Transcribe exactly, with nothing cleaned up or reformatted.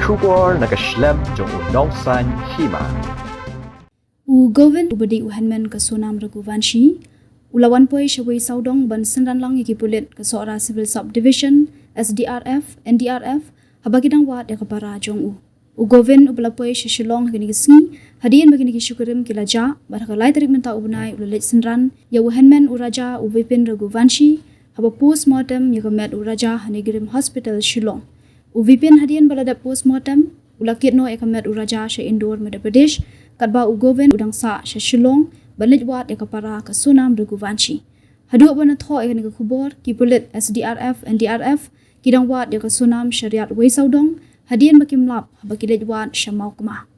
Khubor na ka shlem jong u Nongsaiñ Hima. U Govind uba dei u hynmen ka Sonam Raghuvanshi u la wan poi sha Wei Sawdong ban synran lang ïa ki pulit ka Sohra Civil Sub Division, S D R F, N D R F, haba ki dang wad ïa ka para jong u. U Govind uba la poi sha Shillong ha kine ki sngi, hadien ba kine ki shuki rim ki la jah, bad ha ka lai tarik mynta u bnai u la leit synran ïa u hynmen u Raja u Vipin Raghuvanshi, haba postmortem ïa ka met u Raja ha NEIGRIHMS Hospital Shillong. U Vipin hadien ba la dep postmortem, u la kit noh ïa ka met u Raja sha Indore, Madhya Pradesh, katba u Govind u dang sah sha Shillong ban leit wad ïa ka para ka Sonam Raghuvanshi. Haduh ba na thoh ïa kane ka khubor, ki pulit S D R F, N D R F ki dang wad ïa ka Sonam sha Riat Wei Sawdong, hadien ba kim lap haba ki leit wad sha Mawkma.